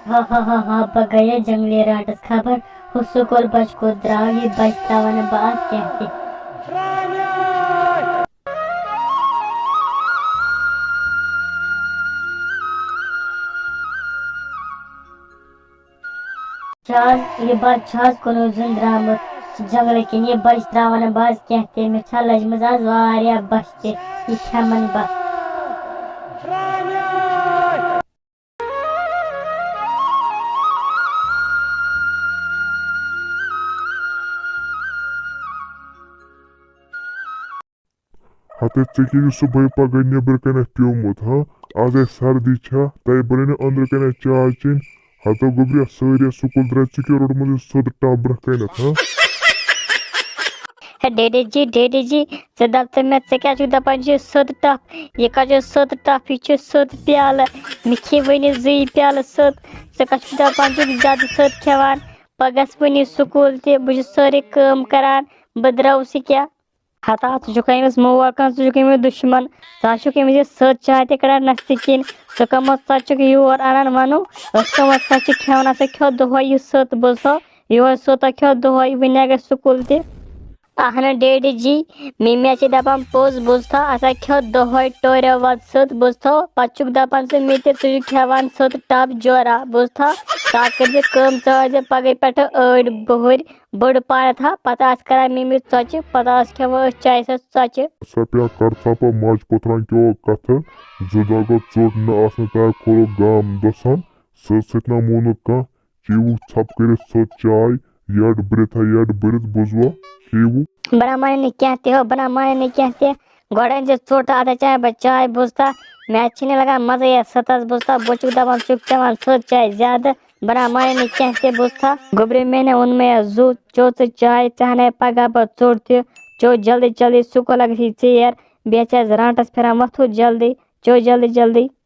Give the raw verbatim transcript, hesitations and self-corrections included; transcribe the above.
ہا ہا ہا ہا، بہٕ گٔیَس جنٛگلی رانٛٹَس خبر، ہُہ سکوٗل بَچہٕ کوٚت درٛاو، یہِ بَچہٕ ترٛاوَن نہٕ بہٕ آز کینٛہہ تہِ۔ چھا آز یہِ بَچہٕ چھا آز کُنُے زوٚن درٛامُت جنٛگلہٕ کِنۍ؟ یہِ بَچہٕ ترٛاوَن نہٕ بہٕ آز کینٛہہ تہِ، مےٚ چھا لٔجمٕژ آز واریاہ بۄچھِ تہِ، یہِ کھٮ۪مَن بہٕ۔ ہتے ژےٚ کیٛاہ یہِ صُبحٲے پگاہ نیٚبرٕ کنٮ۪تھ پیومُت، ہاں؟ آز آسہِ سردی چھا، تۄہہِ بنہِ نہٕ أنٛدرٕ کنٮ۪تھ چاے چیٚنۍ؟ ہتو گوٚبریا، سٲری سکوٗل درٛاے، ژٕ کیٛاہ روٚٹمُت یہِ سیوٚد ٹب برٛونٛہہ کنٮ۪تھ، ہاں؟ ہے ڈیڈی جی، ڈیڈی جی، ژٕ دپ تہٕ مےٚ، ژٕ کیٛاہ چھُکھ دپان چھُ سیوٚد ٹپ؟ یہِ کتھ چھُ سیوٚد ٹپ؟ یہِ چھُ سیوٚد پیالہٕ۔ مےٚ کھے وُنہِ زٕے پیالہٕ سیوٚد۔ ژٕ کتھ چھُکھ دپان چھُکھ زیادٕ سیوٚد کھٮ۪وان؟ بہٕ گژھٕ وُنہِ سکوٗل تہِ، بہٕ چھُس سٲرٕے کٲم کران، بہٕ درٛاوسٕے کیٛاہ؟ ہتا، ژٕ چھُکھ أمِس مول کانٛہہ، ژٕ چھُکھ أمِس دُشمن، ژٕ ہا چھُکھ أمِس یہِ سٔت چاے تہِ کڑان نستہِ کِنۍ، ژٕ کَمو ژۄچہِ چھُکھ یور اَنان وَنو، أسۍ کَمو ژۄچہِ چھِ کھٮ۪وان، اَسا کھیوٚو دۄہَے یہِ سٔت بوزتھو، یِہوٚے سٔت ہا کھیوٚو دۄہَے، وٕنہِ گژھِ سکوٗل تہِ۔ اہن ڈیڈی جی، ممی چھِ دَپان پوٚز بوزتھو، اَسا کھیوٚو دۄہَے ٹورٮ۪و وَت سٔت بوزتھو، پَتہٕ چھُکھ دَپان ژٕ مےٚ تہِ ژٕ چھُکھ کھٮ۪وان سٔت ٹَب جورا بوزتھو، ژٕ ہا کٔرۍ زِ کٲم، ژٕ ٲسۍ زِ پَگہٕے پٮ۪ٹھٕ أڑۍ بُہٕرۍ بٔڑ پانہٕ تھا، پتہٕ آسہٕ کران مِمی ژۄچہِ، پتہٕ آسہٕ کھٮ۪وان أسۍ چایہِ سۭتۍ ژۄچہِ۔ سۄ پیٚیہِ کرژھا پتہٕ ماجہِ پوتھران کیو کتھٕ، زٕ دۄہ گوٚو ژوٚٹ نہٕ آسنہٕ تیار کوٚرُکھ گام دۄسن، سۭتۍ سۭتۍ نہ مونُکھ کانٛہہ، چیٖوُکھ ژھۄپہٕ کٔرِتھ سۄ چاے، یڈ بٔرِتھ ہا یڈ بٔرِتھ بوزوا، چیٖوُکھ۔ بہٕ نہ مانہٕ نہٕ کینٛہہ تہِ ہو، بہٕ نہ مانہٕ نہٕ کینٛہہ تہِ۔ گۄڈٕ أنۍ زِ ژوٚٹ تہٕ اَتھ چاے، بہٕ چاے بوزتا، مےٚ چھِنہٕ لگان مَزَے یَتھ سٔتَس بوزتا، بہٕ چھُکھ دَپان ژٕ چھُکھ چٮ۪وان سٔت چاے زیادٕ۔ بہٕ نہ مانہٕ نہٕ کینٛہہ تہِ بوٗزتھا۔ گوٚبرِ، مےٚ نے ووٚن مےٚ زُو، چیٚو ژٕ چاے، ژےٚ ہنے پگاہ پتہٕ ژوٚٹ تہِ۔ چیٚو جلدی جلدی، سکوٗل لگہِ ژیر، بیٚیہِ چھِ اَسہِ رانٛٹَس پھِران وۄتھُن جلدی۔ چیٚو جلدی جلدی۔